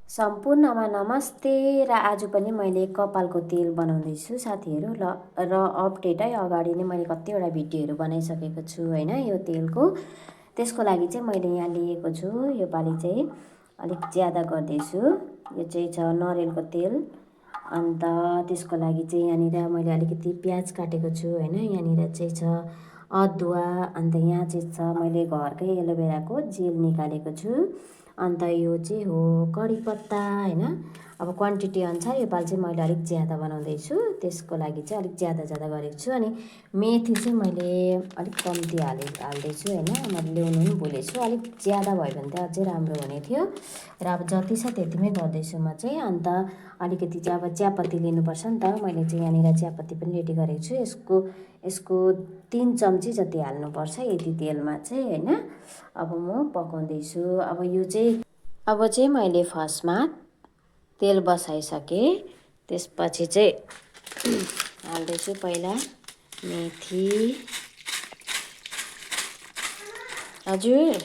सम्पूर्णमा नमस्ते र आज पनि मैले कपालको तेल बनाउँदैछु साथीहरू र अपडेट है। अगाडि नै मैले कतिवटा भिडियोहरू बनाइसकेको छु होइन यो तेलको। त्यसको लागि चाहिँ मैले यहाँ लिएको छु, योपालि चाहिँ अलिक ज्यादा गर्दैछु। यो चाहिँ छ नरिवलको तेल। अन्त त्यसको लागि चाहिँ यहाँनिर मैले अलिकति प्याज काटेको छु होइन। यहाँनिर चाहिँ छ अदुवा, अन्त यहाँ चाहिँ छ मैले घरकै एलोभेराको जेल निकालेको छु। अन्त यो चाहिँ हो कडी पत्ता होइन। अब क्वान्टिटी अनुसार योपालि चाहिँ मैले अलिक ज्यादा बनाउँदैछु, त्यसको लागि चाहिँ अलिक ज्यादा गरेको छु। अनि मेथी चाहिँ मैले अलिक कम्ती हाल्दैछु होइन। मैले ल्याउनु पनि भुलेछु, अलिक ज्यादा भयो भने चाहिँ अझै राम्रो हुने थियो। र अब जति छ त्यतिमै गर्दैछु म चाहिँ। अन्त अलिकति चाहिँ अब चियापत्ती लिनुपर्छ नि त, मैले चाहिँ यहाँनिर चियापत्ती पनि रेडी गरेको छु। यसको 3 चम्ची जति हाल्नुपर्छ यति तेलमा चाहिँ होइन। अब म पकाउँदैछु। अब चाहिँ मैले फर्स्टमा तेल बसाइसकेँ। त्यसपछि चाहिँ हाल्दैछु पहिला मेथी। हजुर,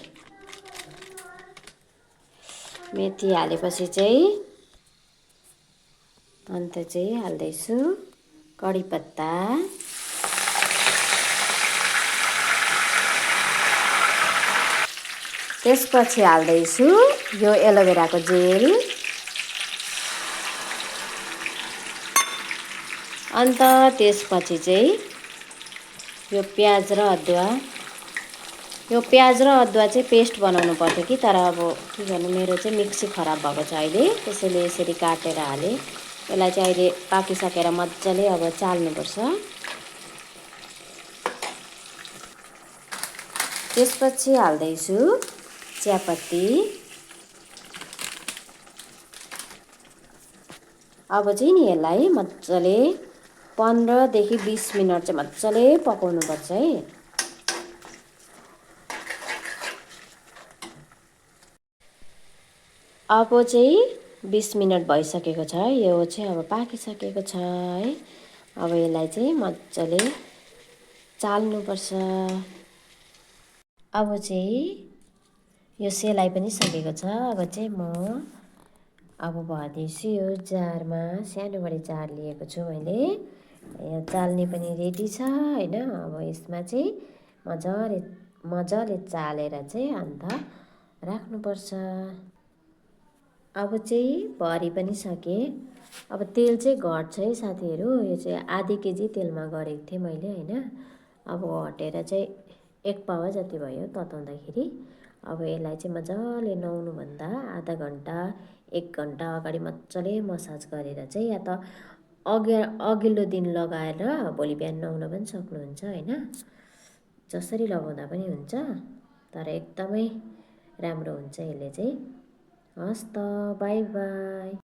मेथी हालेपछि चाहिँ अन्त चाहिँ हाल्दैछु कडी पत्ता। त्यसपछि हाल्दैछु यो एलोभेराको जेल। अन्त त्यसपछि चाहिँ यो प्याज र अदुवा। यो प्याज र अदुवा चाहिँ पेस्ट बनाउनु पर्थ्यो कि, तर अब के गर्नु, मेरो चाहिँ मिक्सी खराब भएको छ अहिले, त्यसैले यसरी काटेर हालेँ। यसलाई चाहिँ अहिले पाकिसकेर मजाले अब चाल्नुपर्छ। त्यसपछि हाल्दैछु चियापत्ती। अब चाहिँ नि यसलाई मजाले 15 देखि 20 मिनट चाहिँ मजाले पकाउनुपर्छ है। अब चाहिँ 20 मिनट भइसकेको छ, यो चाहिँ अब पाकिसकेको छ है। अब यसलाई चाहिँ मजाले चाल्नुपर्छ। अब चाहिँ यो सेलाइ पनि सकेको छ। अब चाहिँ म भर्दैछु यो जारमा। सानोबडे जार लिएको छु मैले, यो चाल्ने पनि रेडी छ होइन। अब यसमा चाहिँ मजाले चालेर चाहिँ अन्त राख्नुपर्छ। अब चाहिँ भरि पनि सकेँ। अब तेल चाहिँ घट्छ है साथीहरू। यो चाहिँ आधी केजी तेलमा गरेको थिएँ मैले होइन। अब घटेर चाहिँ 1 पावा जति भयो तताउँदाखेरि। अब यसलाई चाहिँ मजाले नुहाउनुभन्दा आधा घन्टा 1 घन्टा अगाडि मजाले मसाज गरेर चाहिँ, या त अघिल्लो दिन लगाएर भोलि बिहान नुहाउन पनि सक्नुहुन्छ होइन। जसरी लगाउँदा पनि हुन्छ, तर एकदमै राम्रो हुन्छ यसले चाहिँ। हस् त, बाई बाई।